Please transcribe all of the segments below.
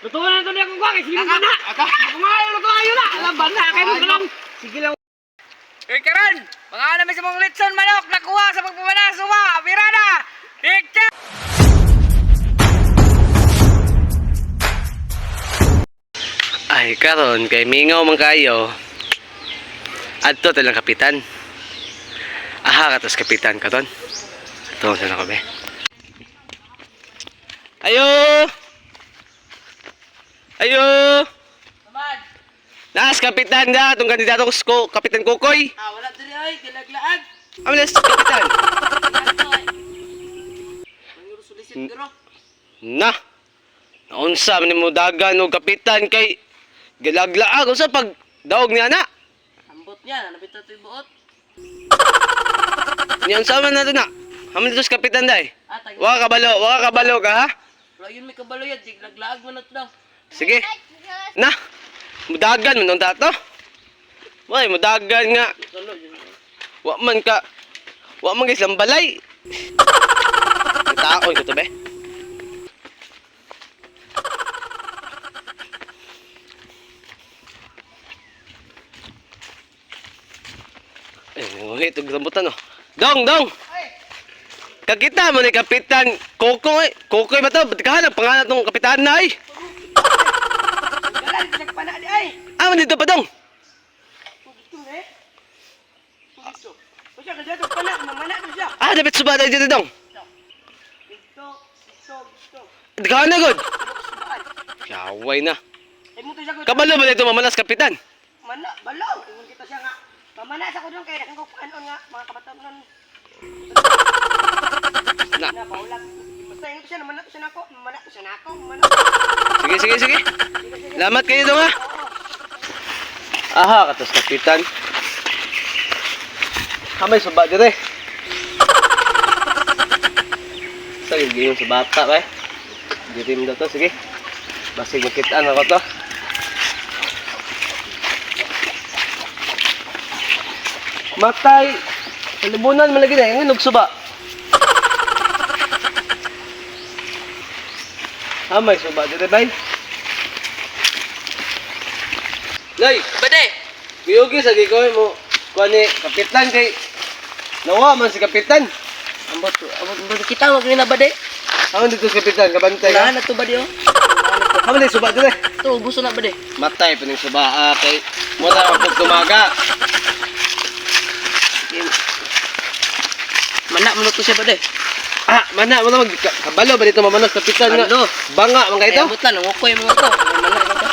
Lutuan na ito niya kung kaya, sino ba na? Kung ayaw, luto ayaw na. Alam ba na? Kaya mo lang. Sige lang. Eh karon, mga alam sa mong litson manok nakuha sa pagpamana suwa, pirada. Picture. Ay, karon kay mingaw man kayo. Adto talang kapitan. Aha, katos kapitan katon. Ato sa na kami. Ayo! Ayo! Nas kapitan da, tong kandidato ko Kapitan Kukoy. Ah, wala diri ay, gilaglaag. Amo kapitan. Sulisit diro. Na. Naunsa man nimo dagan og kapitan kay gilaglaag unsa pag daog niya na. Ambot niya, nabit na to'y buot. Niya unsa man nato na. Amo dito sa kapitan day. Ah, tagi. Wa kabalo ka ha. Wala yun may kabalo yan, gilaglaag man na to daw. Sige. Na. Mudagan man tong tato. Way, mudagan nga. Wa man ka. Wa man kay balay. Taon ko to be. Eh, nguhit og rambutan oh. Dong, dong. Kakita mo ni Kapitan Kokoy. Kokoy ba to? Ba't ka ang pangalan tong kapitan na ay? Wala, nagpana di ay. Ah, man dito pa dong. Dito eh. Dito. Siya, kandidato pana, mamana to siya. Ah, dapat suba tayo dito dong. Dito, dito, dito. Ka na god. Yaway na. Ay mo to siya ko. Kabalo ba dito mamalas kapitan? Mana, balaw. Ingon kita siya nga. Mamana sa ko dong kay dakang ko kanon nga mga kabataan nun. Na. Na paulag. Basta ingon to siya namana to siya nako, mamana to siya nako, mamana. Sige, sige, sige. Salamat kayo dong ha. Aha, katos kapitan. Kamay suba dire. Sa yung sa bata ba? Dire mo to, sige. Basig makitaan ako to. Matay. Kalibunan man lagi na, ingin og suba. Amay suba dire bay. Lay, Bade. Giyugi sa gikoy mo kuan ni kapitan kay nawa man si kapitan. Ambot, ambot, ambot kita wag ni na bade. Amo dito si kapitan kabantay Wala ka. na to bade oh. Amo ni suba dire. To ubuso na bade. Matay pa ning suba ah, kay wala man pud tumaga. Mana man to siya bade. Ah, mana wala mag kabalo ba dito mamanas kapitan nga. Kabalo. Banga man kay Ay, ito. ambot lang nangukoy mga to. Mana ba to?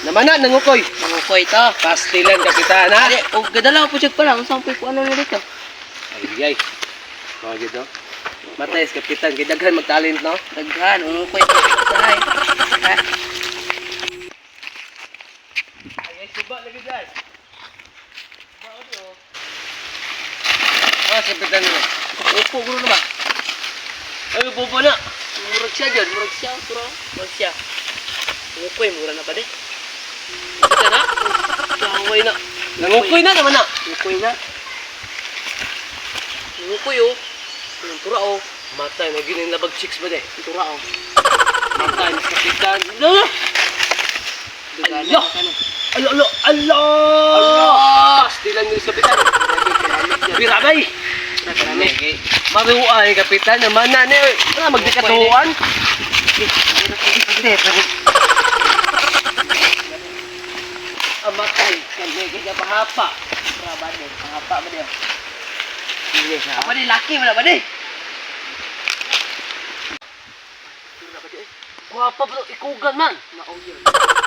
Namana nangukoy. Nangukoy to. Pastilan kapitan ha. Ade, og gadala po siya pala, unsa po ko ano na dito? Ay ay. Mga gito. Matay si kapitan kay daghan magtalent no. Daghan, ungukoy to sa ay. Ha? Ay ay suba lagi dai. Ah, kapitan mo. Upo guro na ba? Ay, bobo na. Murag siya dyan, murag siya, murag, murag siya. Ungukoy, mura na ba de? Kita na? Kaway na. Nangukoy na naman na. Ungukoy na. Ungukoy oh. Ang tura oh. Matay, naging labag chicks ba de? Ang tura oh. Matay, mas kapitan. Ala! Dugana, Ala! kana. Ala, ala, ala! Ala! Pastilan yung kapitan. Birabay! Karami. Mariuan yung kapitan. Naman na ni. Wala, magdikatuan. Amatay. Kami, kaya pahapa. Tura ba de? Pangapa ba de? Hindi siya. Apa de laki wala ba de? Gwapa ba? Ikugan man. Mao yun.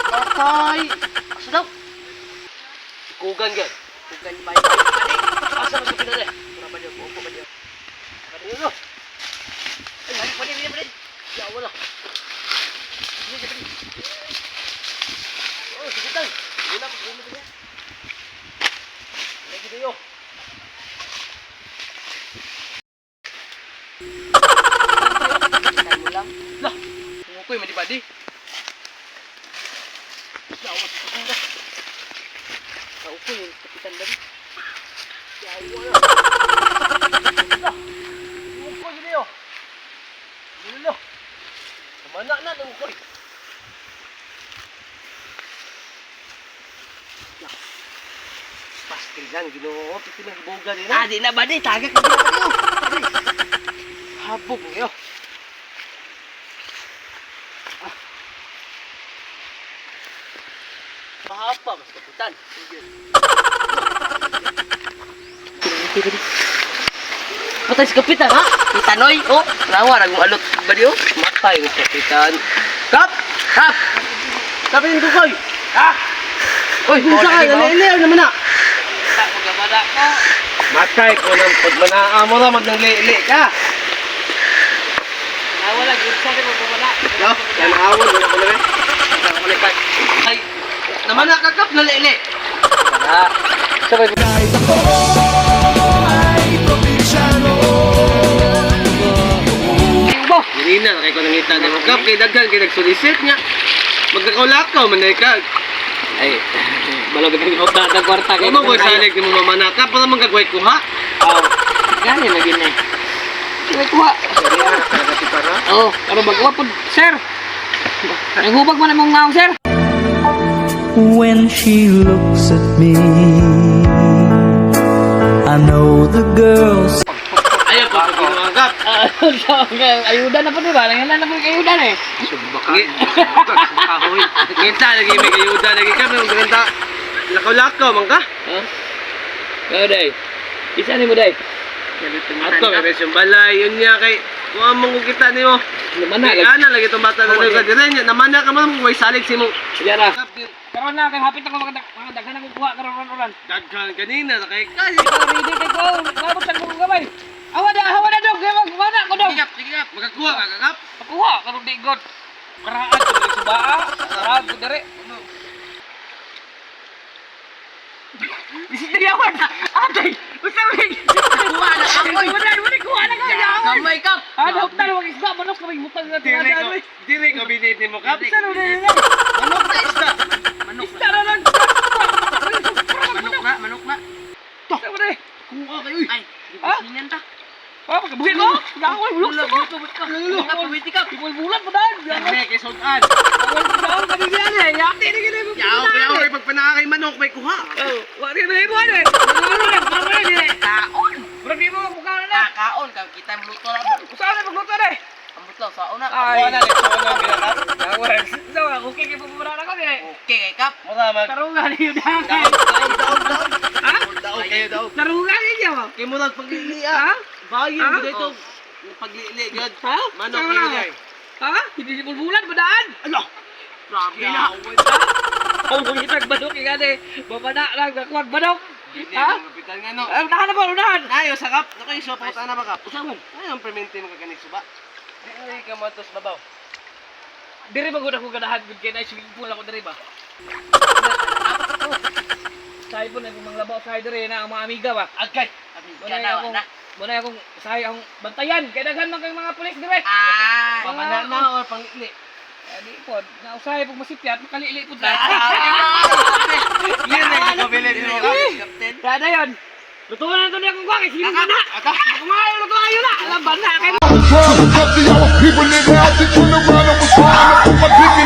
Matay. Asa daw? Ikugan gan. Ugan bay bay ba de? Asa mas kapitan eh? Tura ba de? Upo ba de? Ano? Ay, ba de, ba de? Ya, wala. Oh, kapitan. Wala pa gumit niya. Lagi tayo. Kita mo lang. Lah. Ungukoy man di ba de? Ya, wala sa kapitan. Kaukoy yung kapitan ba de? Ya, wala. Lah. Ngukoy yun. Lolo. Mana na ngukoy. Kailan Ginoo, piti man hiboga din. Ah, di na ba di? Tagak na ba di? Habog kayo. Ah. Mahapa, mas kapitan. Patay si kapitan, ha? Pitanoy, oh. Rawa, nagong alot ba di, oh? Matay ng kapitan. Kap! Kap! Kapitan ko koy! Ha? Oy, kung sa ka, nalili naman na. Magamada ko. Matay ko ng pagmanaa mo ra magnanglili ka. Nawala gyud sa kay pagmamana. No, tanawon wala ko na eh. Ay, naman na kakap nalili. Bo. Ganina kay ko nangita nimo kap kay daghan kay nagsolicit nga. Magkakaulakaw man ka. Ay, balog ka ni na kwarta kay. Kung mo salig nimo mamana ka para manggagway kuha. Aw. Gani lagi na. Way kuha. Oh, pero bagwa pod, sir. Naghubag man imong naong, sir. When she looks at me, I know the girl's Ayaw pa pag ginawa kap. Ayuda na po di ba? Nangalan na po yung ayuda na eh. Kahoy. Ngita lagi may kayuda lagi ka may maganda. Lakaw-lakaw man ka. Ha? Kaya day. Isa ni mo day. Ato kay besong balay yun niya kay kuha mong kita nimo. Lumana Kay lagi. ana lagi itong bata na ka dire niya namana ka man way salig si mo. Sige na. Karon na kay hapit ako mga mga daghan akong kuha karon ron ron. Daghan kanina na kay ka. Ready kay ko. Mabot sa kong gamay. Awa na dog, kay magwana ko dog. Sige kap, makakuha ka kap. Pakuha karon di god. Karaad ko diri subaa, karaad ko diri. Bisig diri awan. Atay, usa rin. Kuha na ka, oy. Wala, wala kuha na ka. Yawan. Kamay, kap. Ah, dapat na wag isda manok kami butang na Dire tinadaan. ko, dire ko binit nimo kap. Isda na na. Manok na isda. Manok Isda na lang. Manok na, manok na. Isda na. Kuha kayo. Ay, Ha? sinyan ta. Ah, pagkabuhi ko. Yawan, bulok sa ko. Buto, buto. Buto, kap. Bulat pa daan. Yawan. Dire kay sudan. Yawan kami diyan eh. Yati na gini. Yaw, yaw kay pagpanaka kay manok may kuha. Oh, wari na imo ano eh. Ano na, mama na dire. Kaon. Murag di mo mukha na. Kaon, kag kita mo luto na. Usaha na magluto na eh. Ambot lang, saon na. Ay. Kuha na leksyon lang kap. Yawan. So, okay kay pupura na kami eh. Okay, kay kap. Mura mag Tarungan niyo dahil. Daog, daog, daog. Ha? Daog kayo daog. Tarungan niyo. Kay murag paglili Ha? ah. Bayin Ah? gud ito. Paglili gud. Ha? Manok Tama na. kayo. Ha? Hindi si bulbulan padaan. Ala. Grabe na. Ang pangitag badok ikade. Babana lang nakuwag badok. Ha? Kapitan nga no. Ay, unahan na ba? Unahan. Ayo sa kap. Nakoy so pauta na ba kap? Usa man. Ay ang permente mo kaganig suba. Dili ka matos babaw. Diri ba gud ako ganahan gud kay na swimming pool ako diri ba? Sahi po na akong mga labaw sahi diri na ang mga amiga ba. Agkay. Muna na, akong na. muna akong sahi akong bantayan kay daghan man kay mga pulis diri. Ah. Pamana na or panglili. Di po, na usahay pag masipyat makalili po ta. Yun ang gagawin mo kap. Captain. Kada yon. Luto na to niya kung kuha kay sino na. Kung ayaw luto ayo na. Alam ba na kay Trying to cut the people nigga out to turn around and was trying to put my